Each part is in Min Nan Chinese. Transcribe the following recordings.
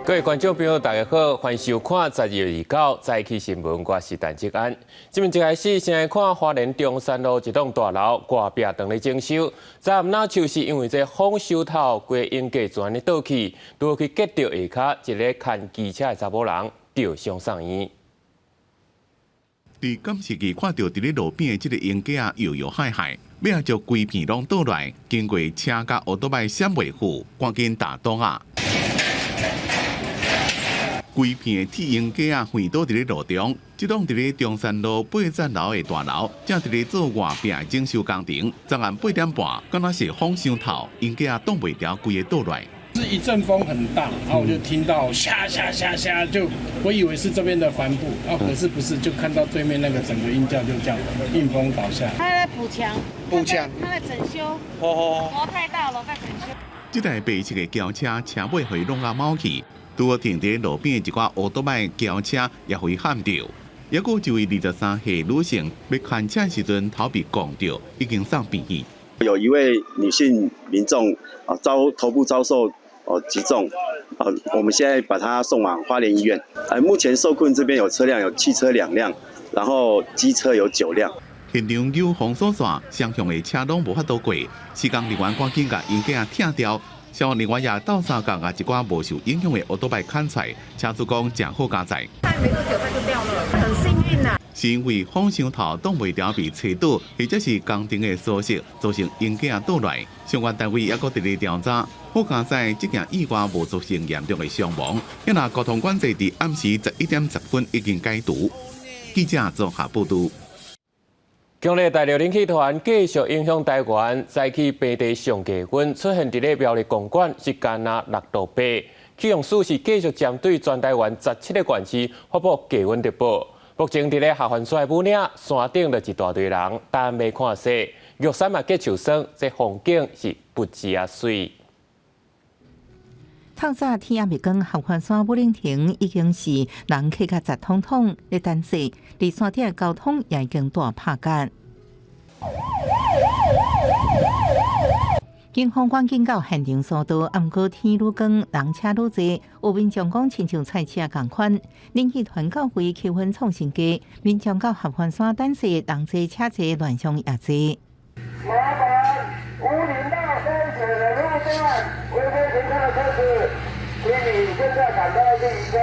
各位觀眾朋友，大家好，歡迎收看12月29早起新聞，我是陳志安。這邊一開始先來看花蓮中山路一棟大樓外壁當咧整修，昨暗若就是因為這風傷透，規鷹架全咧倒去，拄去擊著下跤一个牽機車的查某人，著傷送院。佇監視器看著佇咧路邊的這个鷹架搖搖晃晃，尾仔就規片攏倒來，經過車佮歐多擺閃袂赴，趕緊打擋啊！規片的鐵鷹架啊，橫倒佇咧路中，這棟佇咧中山路八層樓的大樓，正佇咧做外壁的整修工程。昨暗8點半，敢若是風傷透，鷹架擋袂牢，規个倒來。是一陣風很大，然後我就聽到沙沙沙沙，就我以為是這邊的帆布，啊，可是不是，就看到對面那個整個鷹架就這樣應風倒下。他在補牆，補牆，他在整修。哦，樓太大了，在整修。這台白色的轎車車尾予伊弄甲貓去，拄好停佇路邊的一寡歐多擺轎車也予伊撼著。抑閣有一位23歲女性欲牽車時陣頭被摃著，已經送病院。有一位女性民眾啊，遭頭部遭受哦擊中，啊，我們現在把她送往花蓮醫院。目前受困這邊有車輛有汽車2輛，然後機車有9輛。現場有封鎖線，雙向的車攏無法度過，施工人員趕緊共鷹架拆掉。消防人員也鬥相共共一寡無受影響的歐多擺牽出來，車主講誠好佳哉。沒多久它就掉了，很幸運呐。是因為風傷透擋袂牢被吹倒，或者是工程的疏失造成鷹架倒來。相關單位猶閣佇咧調查。好佳哉，這件意外無造成嚴重的傷亡。因為交通管制佇暗時11點10分已經解除。記者綜合報導。強烈大陸冷氣團繼續影響台灣，早起平地上低溫出現佇咧苗栗公館是干焦6度8。氣象署是繼續針對全台灣17個縣市發布低溫特報。目前佇咧合歡山的武嶺山頂就一大堆人等欲看雪，玉山嘛結樹霜，這風景是不止啊媠。透早天猶未光，合歡山武嶺亭已經是人客甲雜統統咧等雪，佇山頂的交通也已經大拍結。警方趕緊到現場疏導，毋過天愈光，人車愈濟，有民眾講親像菜市仔仝款。冷氣團到位，氣溫創新低，民眾到合歡山等雪，人濟車濟，亂象也濟。麻煩武嶺大山水的路段違規停車的車子，請你現在趕快停車。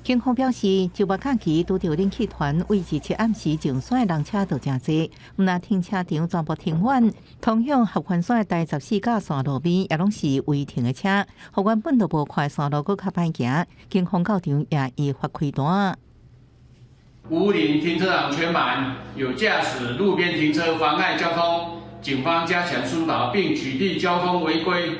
警方表示，周末假期拄著冷氣團，為27暗時上山的人車都誠濟，毋但停車場全部停滿，通向合歡山的台十四甲山路邊也攏是違停的車，予原本就無快山路閣較歹行。警方到場也依法開單。武嶺停車場全滿，有駕駛路邊停車妨礙交通，警方加強疏導並取締交通違規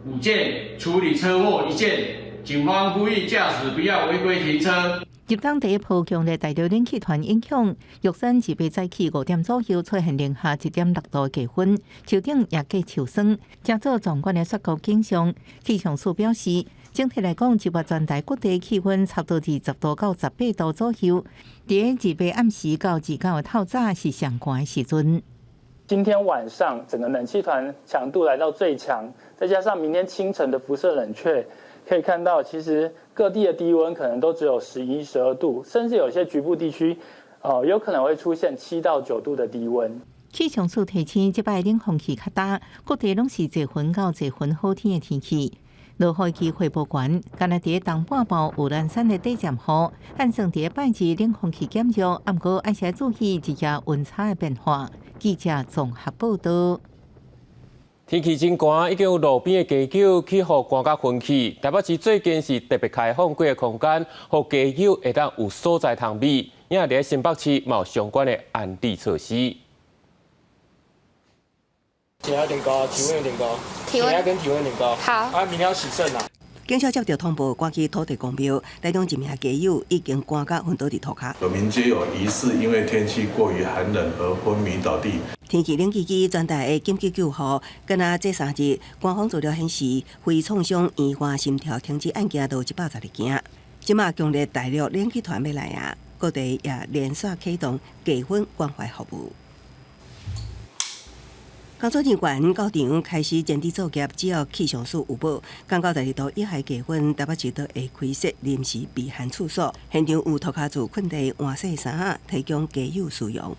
5件，處理車禍1件。警方呼籲駕駛不要違規停車。入冬第一波強烈大陸冷氣團影響，玉山二八早起5點左右出現零下1.6度的低溫，樹頂也結樹霜，成做壯觀的雪國景象。氣象署表示，整體來講，周末全台各地氣溫差不多佇10度到18度左右。佇二八暗時到29的透早是上寒的時陣。今天晚上整個冷氣團強度來到最強，再加上明天清晨的輻射冷卻。可以看到，其實各地的低溫可能都只有11、12度，甚至有些局部地區，有可能會出現7到9度的低溫。氣象署提醒，這擺冷空氣較大，各地攏是濟雲到濟雲好天的天氣。落雨機會無懸，干焦佇東半部有蘭山的短暫雨，按算佇拜二冷空氣減弱，毋過愛是注意一下溫差的變化。記者綜合報導。天氣真寒，已經有路邊的街狗去予寒甲昏去。台北市最近是特別開放幾個空間，予街狗會當有所在通覕。也佇新北市嘛有相關的安置措施。血壓有點高，體溫有點高，血壓跟體溫有點高。好。啊，明天要洗腎啦。警察接到通報，趕去土地公廟，當中一名街友已經寒甲昏倒佇塗跤。有民街友疑似因為天氣過於寒冷而昏迷倒地。天氣冷吱吱，全台的緊急救護，干焦這3日，官方資料顯示，非創傷延緩心跳停止案件都有112件。這馬強烈大陸冷氣團欲來啊，各地也連續啟動低溫關懷服務。工作人員到場開始整治作業，只要氣象署有報，降九十二度以下低溫，台北市都會開設臨時避寒處所，現場有塗跤厝睏地換洗衫，提供街友使用。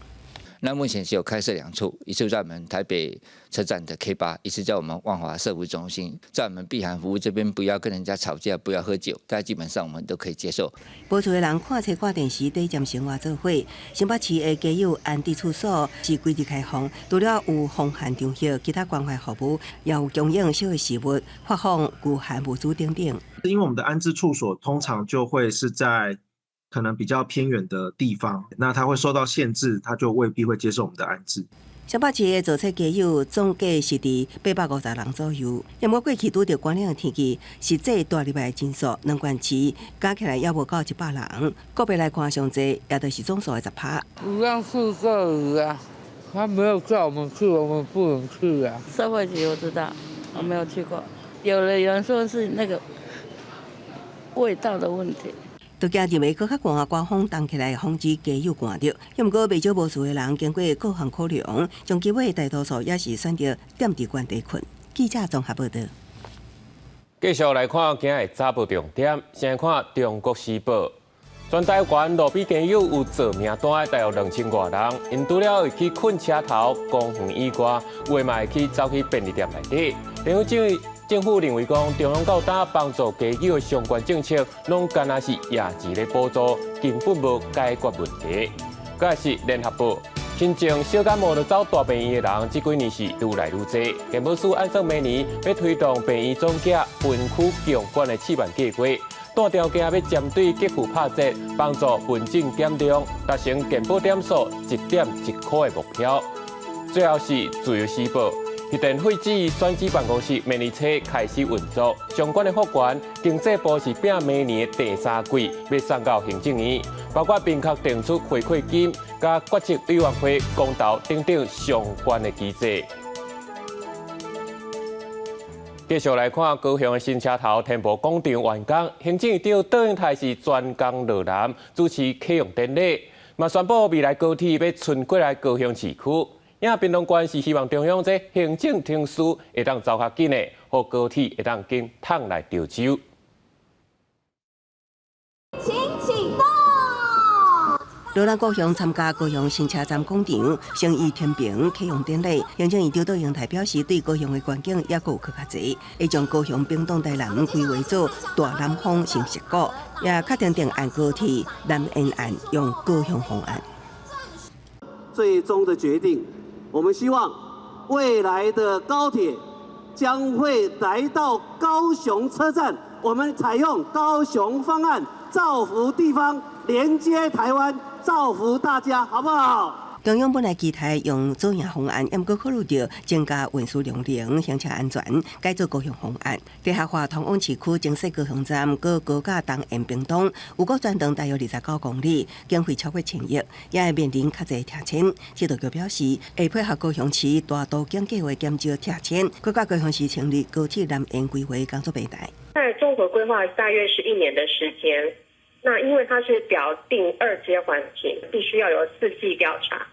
那目前是有開設兩處，一處在我們台北車站的 K8，一處在我們萬華社福中心。在我們避寒服務這邊，不要跟人家吵架，不要喝酒，但基本上我們都可以接受。無厝的人看冊看電視，短暫生活做伙。新北市的街友安置處所是規日開放，除了有防寒場所，其他關懷服務也有供應小的食物、發放御寒物資等等。因為我們的安置處所通常就會是在可能比較偏遠的地方，那他會受到限制，他就未必會接受我們的安置。新北市的造冊街友總計是佇850人左右。不過過去拄著寒冷的天氣，實際蹛入來的人數兩縣市加起來猶無夠100人，個別來看上濟，也就是總數的10%。不讓住這裡啊，他沒有叫我們去，我們不能去啊。社會局我知道，我沒有去過。有的有人說是那個味道的問題。都驚認為閣較寒，刮風凍起來，防止街友寒著。毋過袂少無厝的人經過各項考量，上基尾大多數也是選擇踮佇原地睏。記者綜合報道。繼續來看今日早報重點，先看《中國時報》。全台灣路邊街友有做名單，大約2000外人，𪜶除了會去睏車頭、公園以外，有的嘛會去走去便利店內底。然後政府認為講，中央到今幫助街友的相關政策，攏干焦是掖錢咧補助，根本無解決問題。閣來是聯合報，親像小感冒就走大病院的人，這幾年是愈來愈濟。健保署按算明年欲推動病院總價分區共管的試辦計劃，單條件欲針對給付拍折，幫助門診減量，達成健保點數1.1箍的目標。最後是自由時報。核電廢置選址辦公室明年初開始運作，相關的復原經濟部是拼明年的第三季欲送到行政院，包括明確定出回饋金、佮決策委員會公投等等相關的機制。繼續來看高雄的新車頭天母廣場完工，行政院長卓榮泰是專工落南主持啟用典禮，嘛宣布未來高鐵欲伸過來高雄市區。影屏東縣是希望中央這行政程序會當走較緊的，予高鐵會當緊通來潮州。請啟動。羅南高雄參加高雄新車站廣場誠意天平啟用典禮，行政院長卓榮泰表示，對高雄的願景猶閣有閣較濟，會將高雄屏東台南規劃做大南方新矽谷，也確定定案高鐵南延案用高雄方案。最終的決定。我們希望未來的高鐵將會來到高雄車站，我們採用高雄方案，造福地方，連接台灣，造福大家，好不好？中央本來期待用左營方案，毋過考慮到增加運輸量能、行車安全，改做高雄方案。地下化通往市區增設高雄站，閣高架東延屏東，預估全長大約29公里，經費超過1000億，也會面臨較濟拆遷。鐵道局表示，會配合高雄市大都更計劃減少拆遷，閣佮高雄市成立高鐵南延規劃工作平台。在綜合規劃大約是一年的時間，那因為它是表定二階環評，必須要有四季調查。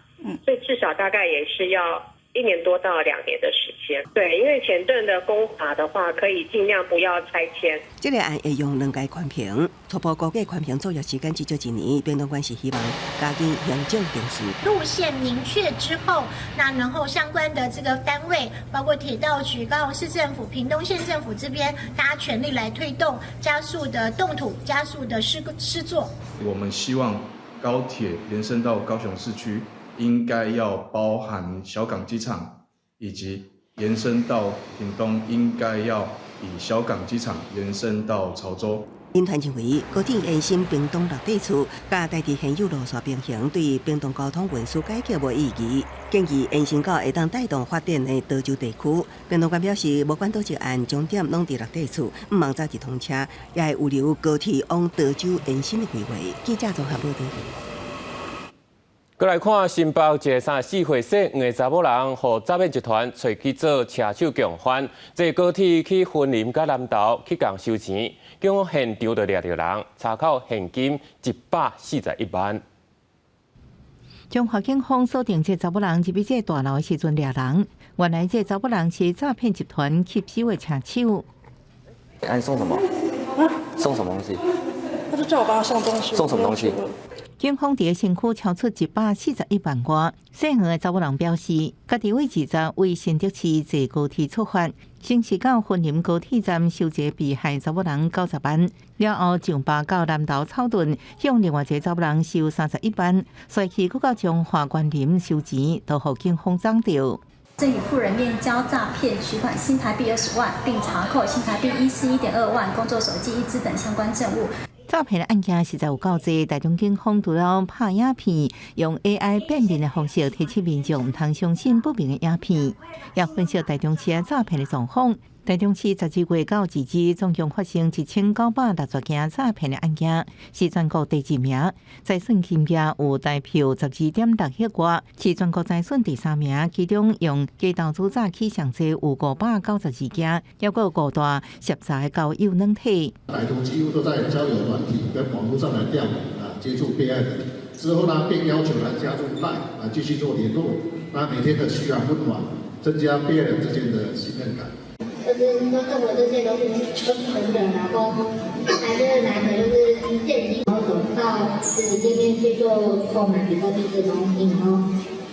所以至少大概也是要1年多到2年的時間。對，因為前段的工法的話，可以盡量不要拆遷。這個案會用兩階寬頻，初步估計寬頻作業時間至少一年。屏東縣是希望加緊行政程序。路線明確之後，那然後相關的這個單位，包括鐵道局、高雄市政府、屏東縣政府這邊，大家全力來推動，加速的動土，加速的施施作。我們希望高鐵延伸到高雄市區。應該要包含小港機場，以及延伸到屏東，應該要以小港機場延伸到潮州。民團認為，高鐵延伸屏東落地處，佮台鐵現有路線平行，對屏東交通運輸改革無意義。建議延伸到會當帶動發展的潮州地區。屏東縣表示，無管佗一案終點攏佇落地處，毋茫早日通車，也會預留高鐵往潮州延伸的規劃。記者綜合報道。閣來看新北一个34歲姓黃的查某人，予詐騙集團揣去做車手共犯，坐高鐵去雲林佮南投去共收錢，結果現場就掠著人，查扣現金141萬。彰化警方鎖定這查某人入去這大樓的時陣掠人，原來這查某人是詐騙集團吸收的車手。啊，你送什麼？啊？送什麼東西？他就叫我幫他送東西。送什麼東西？警方佇身軀抄出141萬外。姓黃的查某人表示，家己為20為新竹市坐高鐵出發，先是到雲林高鐵站收一個被害查某人90萬，了後上巴到南投草屯，向另外一個查某人收31萬，隨去閣到彰化員林收錢，都予警方掌著。正與婦人面交詐騙取款新台幣20萬，並查扣新台幣141.2萬、工作手機一支等相關證物。詐騙的案件實在有夠濟，台中警方除了拍影片，用 AI 辨認的方式提醒民眾毋通相信不明的影片，也分析台中市詐騙的狀況。台中市12月到截止，總共發生1960件詐騙的案件，是全國第二名。財損金額有台票12.6億外，是全國財損第三名。其中用假投資詐欺上濟有592件，抑閣有五大涉詐的交友軟體。歹徒幾乎都在交友軟體跟網絡上來釣魚啊，接觸被害人之後呢，便要求來加入 LINE 來繼續做聯絡，那每天的噓寒問暖，增加被害人之間的信任感。就是說認為這些都是真的，然後還是拿的就是現金，然後走到實體店面去做購買比特幣這東西，然後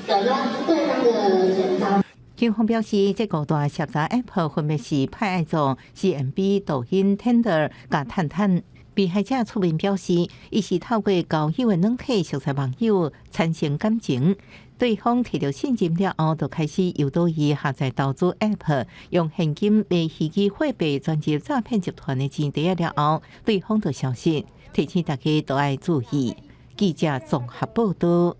找到對方的錢包。警方表示，這五大涉詐 App 分別是派愛做、CMB、抖音、Tinder、佮探探。被害者出面表示，伊是透過交友的軟體熟識網友，產生感情。對方提著信任了後，就開始誘導伊下載投資 App，用現金買虛擬貨幣轉入詐騙集團的錢袋了後，對方就消失。提醒大家都愛注意。記者綜合報道。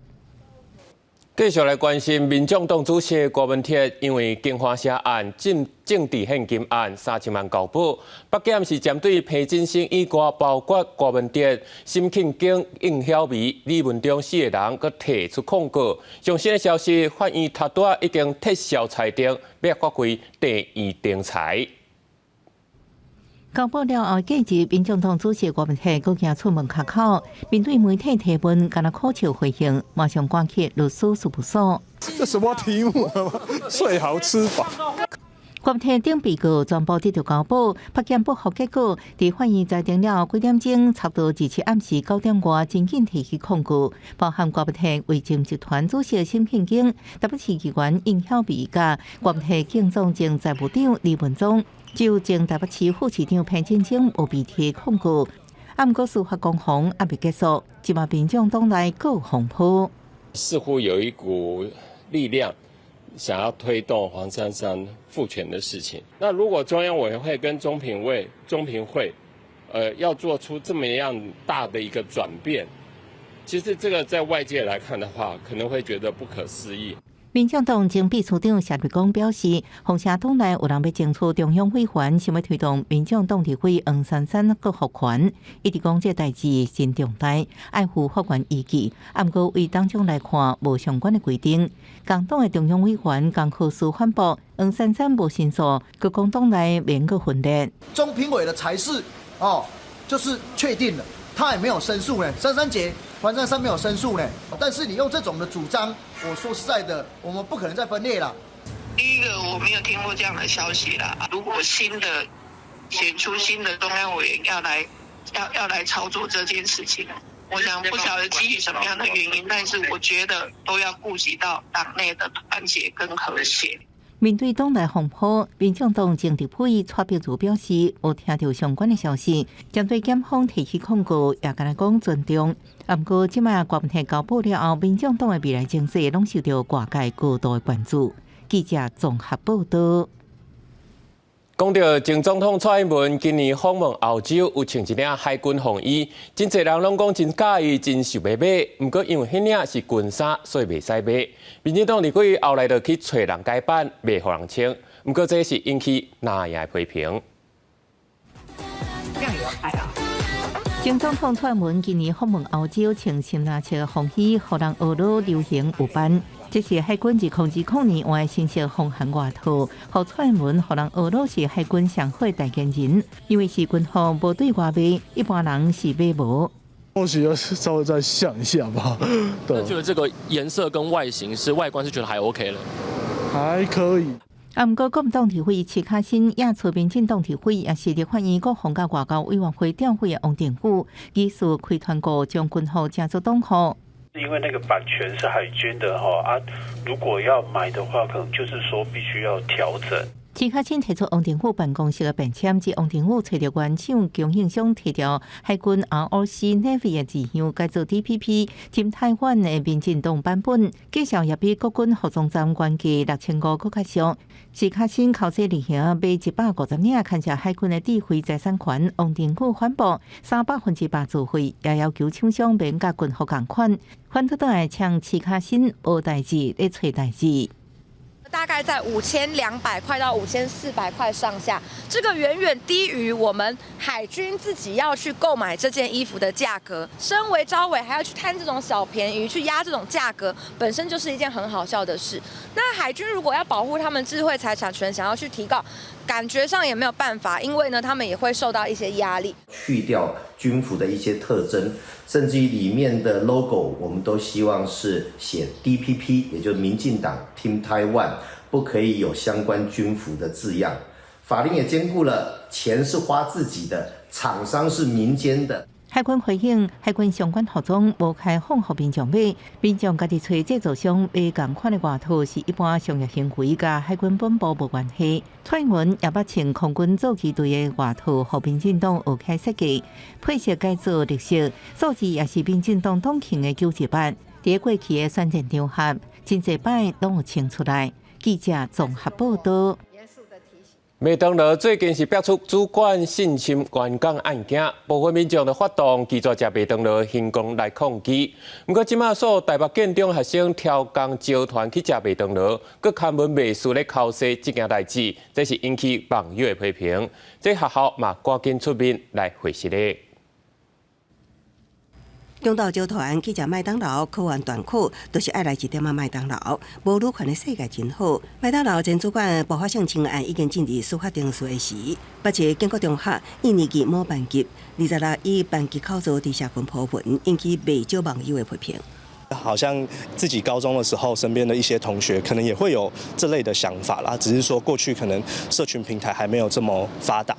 繼續來關心民眾黨主席郭文鐵，因為金華社案、政治獻金案3000萬交保，北檢是針對彭振聲以外，包括郭文哲、沈慶京、應曉薇、李文忠四個人，閣提出控告。上新的消息，法院頭拄仔已經撤銷裁定，欲發回地院偵查。交保了後，隔日民眾黨主席郭文鐵閣行出門跤口，面對媒體提問，干焦苦笑回應，馬上趕去律師事務所。這什麼題目？睡好吃飽。郭文鐵等被告全部得著交保，北檢不服結果，佇法院裁定了幾點鐘，差不多27暗時9點外，真緊提起控告，包含郭文鐵為政集團主席沈慶京、台北市議員應曉薇、佮郭文鐵警總前財務長李文忠。只有前台北市副市長彭振聲無被提控告，啊，毋過司法攻防猶未結束，這馬民眾黨內閣風波。似乎有一股力量想要推動黃珊珊復權的事情。那如果中央委員會跟中評會，要做出這麼樣大的一個轉變，其實這個在外界來看的話，可能會覺得不可思議。民眾黨前秘書長謝瑞剛表示，鳳城黨內有人欲爭取中央委員，想欲推動民眾黨立委黃珊珊閣復權，一直講這代誌真重大，愛赴法院依據。啊，毋過為黨章來看，無相關的規定。共黨的中央委員江可思反駁，黃珊珊無申訴，閣講黨內免閣分裂。中評委的裁示哦，就是確定了，他也沒有申訴呢。珊珊姐，黃珊珊沒有申訴呢。但是你用這種的主張，我說實在的，我們不可能再分裂了。第一個我沒有聽過這樣的消息啦。如果新的選出新的中央委員要來操作這件事情，我想不曉得基於什麼樣的原因，但是我覺得都要顧及到黨內的團結跟和諧。面對黨內風波，民眾黨前立委蔡碧如表示，無聽著相關的消息，針對檢方提起控告，也干焦講尊重。啊，毋過這馬郭文鐵交保了後，民眾黨的未來情勢攏受著外界高度的關注。記者綜合報道。講著前總統蔡英文今年訪問澳洲，有穿一領海軍風衣，真濟人攏講真佮意，真想欲買。毋過因為彼領是軍衫，所以袂使買。民進黨立委後來就去揣人改版，袂予人穿。毋過這是引起藍營的批評。這樣也要拍啊！前總統蔡英文今年訪問澳洲，穿深藍色風衣，予人呵咾流行有斑。這是海軍2020年換的新式防寒外套，予蔡英文予人呵咾是海軍上好代言人。因為是軍服，無對外賣，一般人是買無。或許要稍微再想一下吧。對，覺得這個顏色跟外形是外觀是覺得還 OK 了，還可以。啊，毋過國民黨立委徐巧芯、也出民進黨立委，也是立法院國防佮外交委員會黨委的王定宇，疑似開團購將軍服成做黨服。因為那個版權是海軍的哈啊，如果要買的話，可能就是說必須要調整。徐巧芯提出王定宇辦公室的便籤，指王定宇揣著原廠供應商提著海軍 ROC Navy 的字樣改做 DPP，針台灣的民進黨版本，價數也比國軍服裝站原價6500閣較俗。徐巧芯口說例行買150領，牽涉海軍的智慧財產權，王定宇反駁300%自費，也要求廠商免佮軍服仝款，反倒轉來嗆徐巧芯無代誌咧揣代誌。大概在5200塊到5400塊上下，這個遠遠低於我們海軍自己要去購買這件衣服的價格。身為召委還要去貪這種小便宜，去壓這種價格，本身就是一件很好笑的事。那海軍如果要保護他們智慧財產權，想要去提告，感覺上也沒有辦法，因為呢，他們也會受到一些壓力。去掉軍服的一些特徵，甚至於裡面的 logo，我們都希望是寫 DPP，也就是民進黨 Team Taiwan，不可以有相關軍服的字樣。法令也兼顧了，錢是花自己的，廠商是民間的。海軍回應，海軍相關服裝無開放予民眾買，民眾家己揣製造商買仝款的外套是一般商業行為，佮海軍本部無關係。蔡英文也捌穿空軍早期隊的外套，予民進黨學開設計，配色改做綠色，數字也是民進黨黨慶的918。佇過去的選戰場合，真濟擺攏有穿出來。記者綜合報道。麥當勞最近是爆出主管性侵員工案件，部分民眾就發動拒絕食麥當勞行動來抗議。毋過，這馬所有台北建中學生超工招團去食麥當勞，閣刊文袂輸咧剾洗這件代誌，這是引起網友的批評。這學校嘛趕緊出面來回釋咧。中晝招團去食麥當勞，考完段考，就是愛來一點仔麥當勞。無女權的世界真好。麥當勞前主管不法性侵案已經進入司法程序的時，北市建國中學一年級某班級26以班級口座佇社群 po 文，引起袂少網友的批評。好像自己高中的時候，身邊的一些同學可能也會有這類的想法啦，只是說過去可能社群平台還沒有這麼發達。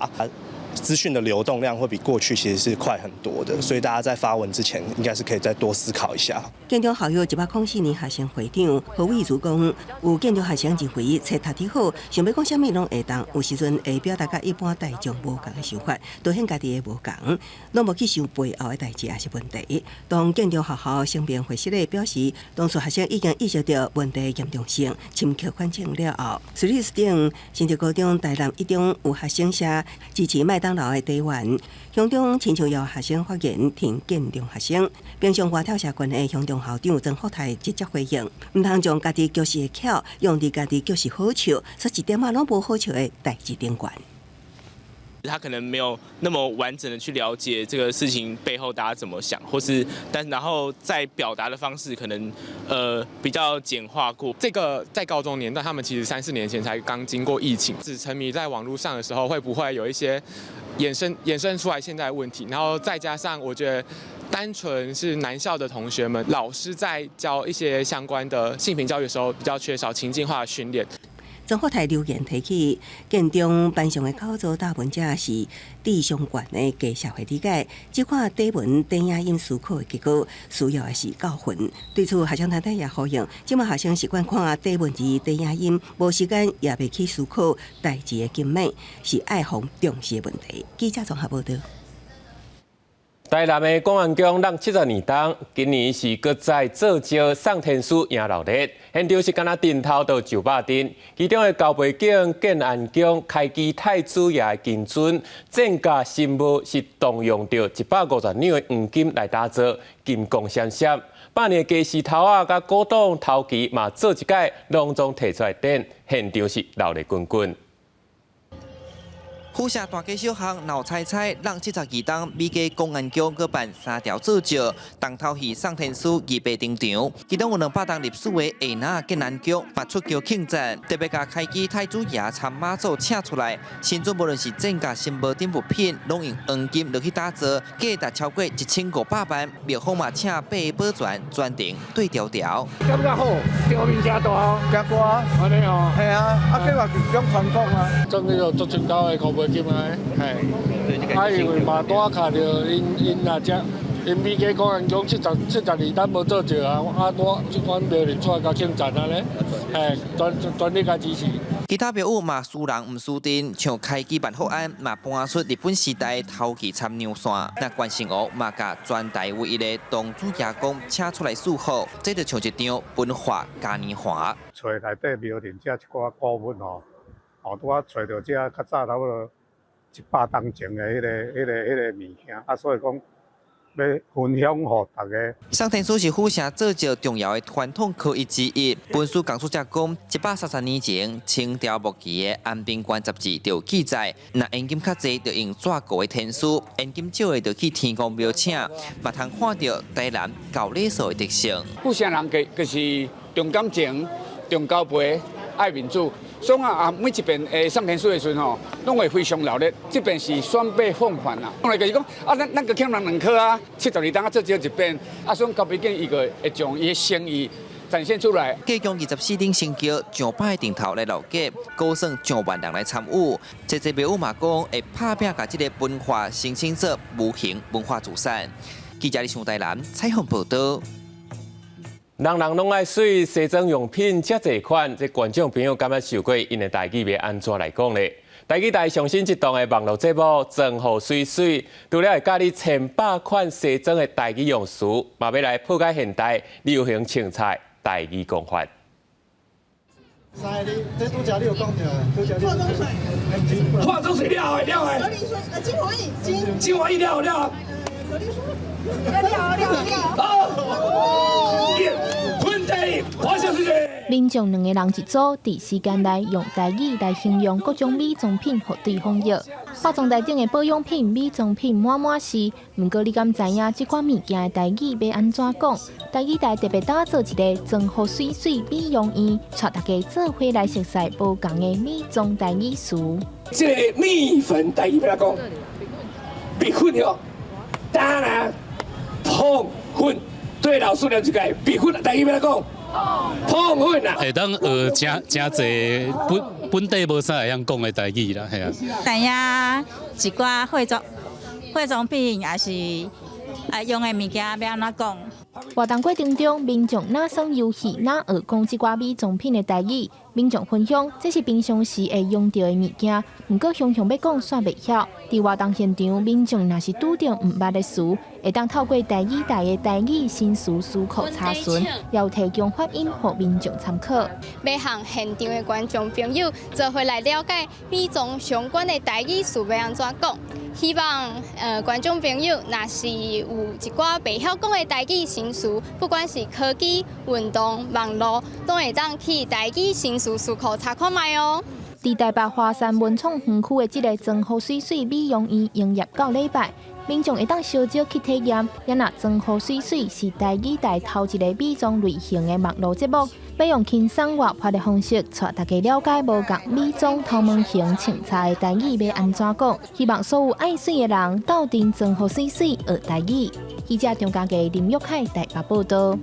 資訊的流動量會比過去其實是快很多的，所以大家在發文之前，應該是可以再多思考一下。建中校友104年學生會長何偉如講，有建中學生認為冊讀得好，想欲講啥物攏會當，有時陣會表達佮一般大眾無仝的想法，凸顯家己的無仝，攏無去想背後的代誌也是問題。當建中學校聲明回釋的表示，當初學生已經意識到問題嚴重性，深刻反省了後，私立頂新竹高中、台南一中有學生寫支持麥當勞的底員，鄉長親像要學生發言，挺建中學生。平常外透社群的鄉中校長曾福泰直接回應，毋通將家己就是會巧，用佇家己就是好笑，說一點仔攏無好笑的代誌頂懸。他可能沒有那麼完整的去了解這個事情背後大家怎麼想，或是但然後在表達的方式可能比較簡化過。這個在高中年代，他們其實三四年前才剛經過疫情，只沉迷在網絡上的時候，會不會有一些衍生出來現在的問題？然後再加上我覺得單純是男校的同學們，老師在教一些相關的性平教育的時候，比較缺少情境化的訓練。曾福泰留言提起，建中班上的口座大文者是智商懸的低社會理解，這款短文短影音思考的結果，需要的是教訓。對此，學生團體也呼應，這馬學生習慣看短文字、短影音，無時間也袂去思考代誌的金額，是愛予重視的問題。記者綜合報道。台南的廣安宮櫳70年冬，今年是閣再做醮送天師迎老日，現場是敢若陣頭都900陣，其中的高背景建安宮開基太子爺的金尊，正甲神母是動用著150兩的黃金來打造，金光閃閃。百年家私頭仔佮古董頭旗嘛做一屆，攏總提出來展，現場是熱鬧滾滾。府城大街小巷闹猜猜，让72冬美加公安局阁办三条做醮，重头戏送天师预备登场。其中有200冬历史的下那建安局嘛出轿庆赞，特别共开基太子爷参妈祖请出来。新准无论是正价新无顶物品，拢用黄金落去打造，价值超过1500万。庙方嘛请八个保全专程对调调。感觉好，场面诚大，诚大，按呢哦，系啊，啊计划是种传统啊，总去做足真高的五倍金啊，嘿，啊因为嘛拄仔卡著𪜶𪜶若遮，𪜶美加公安局72冬无做醮啊，啊拄这款庙里出来共庆赞按呢，嘿，全力共支持。其他庙宇嘛输人毋输阵，像开基万福庵嘛搬出日本时代头旗参娘线，那关圣王嘛共全台唯一的当主爷公请出来祝福，这就像一场文化嘉年华。揣内底庙里遮一寡古物吼。哦，拄仔揣著遮较早差不多100冬前的彼个物件，啊，所以讲欲分享予大家。送天师是府城做醮重要的传统科仪之一。本书讲述者讲，133年前，清朝末期的《安平关杂志》就有记载，若现金较济，就用纸糊的天师；现金少的，就去天公庙请，嘛通看著台南厚礼数的特色。府城人就是重感情、重交陪、爱面子。所以啊，每一遍送天师的时阵吼，拢会非常热闹。这遍是双倍奉还啊！后来就是讲啊，咱阁欠人两箍啊，72冬啊做少一遍，啊，所以交毕竟伊个会将伊的诚意展现出来。计共24顶神轿上百个顶头来劳驾，估算上万人来参与。这济庙宇嘛讲会拍拼共这个文化申请做无形文化资产。记者李尚台南采访报道。人人拢爱媠，西装用品遮济款，这观众朋友敢捌想过𪜶的台语欲按怎来讲咧？台语台上新一档的网路节目《妆予媠媠》，除了会教你千百款西装的台语用词，嘛欲来破解现代流行穿插台语讲法。三个，这拄才你有讲著，拄才你。化妆水。化妆水了的了的。格力舒，精华液，精华液了了。格力舒。了了了。哦。民众两个人一组，伫时间内用台语来形容各种美妆品，予对方用。化妆台顶的保养品、美妆品满满是。毋过你敢知影这款物件的台语欲按怎讲？台语台特别打造一个妆予媠媠美容院，带大家做伙来熟悉无仝的美妆台语词。这个蜜粉台语欲按怎讲？蜜粉哟，当然碰粉。对老师念一个蜜粉台语欲按怎讲？碰粉啊！会当学诚诚济本地无啥会晓讲的台语啦，嘿啊。知影一寡化妆品，也是爱用的物件欲按怎讲。活动过程中，民众若耍游戏，若学讲这寡美妆品的台语。民众分享，这是平常时会用著的物件，毋过雄雄欲讲煞袂晓。伫活动现场，民众若是拄著毋捌的词，会当透过台语台的台语新词词库查询，也有提供发音予民众参考。欲向现场的观众朋友做伙来了解美妆相关的台语词欲按怎讲。希望观众朋友若是有一寡袂晓讲的台语新词，不管是科技、运动、网路，拢会当去台语新词词库查看觅哦。伫台北华山文创园区的这个妆予媠媠美容院营业到礼拜，民众会当小少去体验。也若妆予媠媠是台语台头一个美妆类型的网路节目，欲用轻松活泼的方式，带大家了解无仝美妆头毛型穿插的台语欲按怎讲。希望所有爱媠的人斗阵妆予媠媠学台语。记者张家杰、林玉凯台北报道。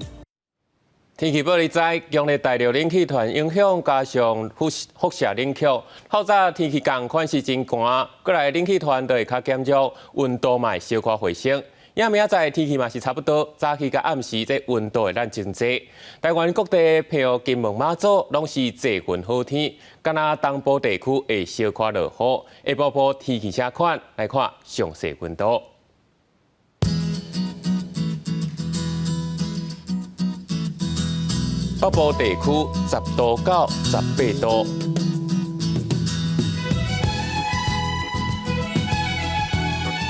天气报你知，强烈大陆冷气团影响，加上辐射冷却，透早天气仝款是真寒，过来冷气团就会较减弱，温度嘛会小可回升。明仔载天气嘛是差不多，早起佮暗时这温度会咱真济。台湾各地譬如金门、马祖，拢是济云好天，敢若东部地区会小可落雨。下晡晡天气啥款？来看详细温度。北部地区10度到18度，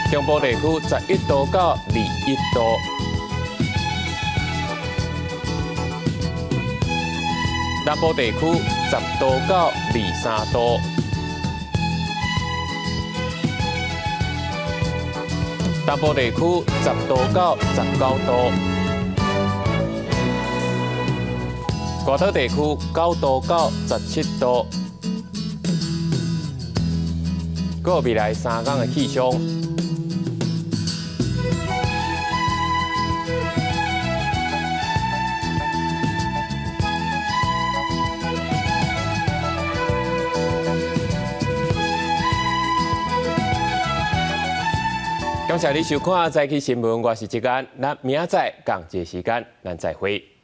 中部地区11度到21度，南部地区10度到23度，东部地區10度到19度，外島地區9度到17度。閣有未來3工的氣象。感謝你收看《早起新聞》，我是志安，咱明仔載仝一个時間，咱再會。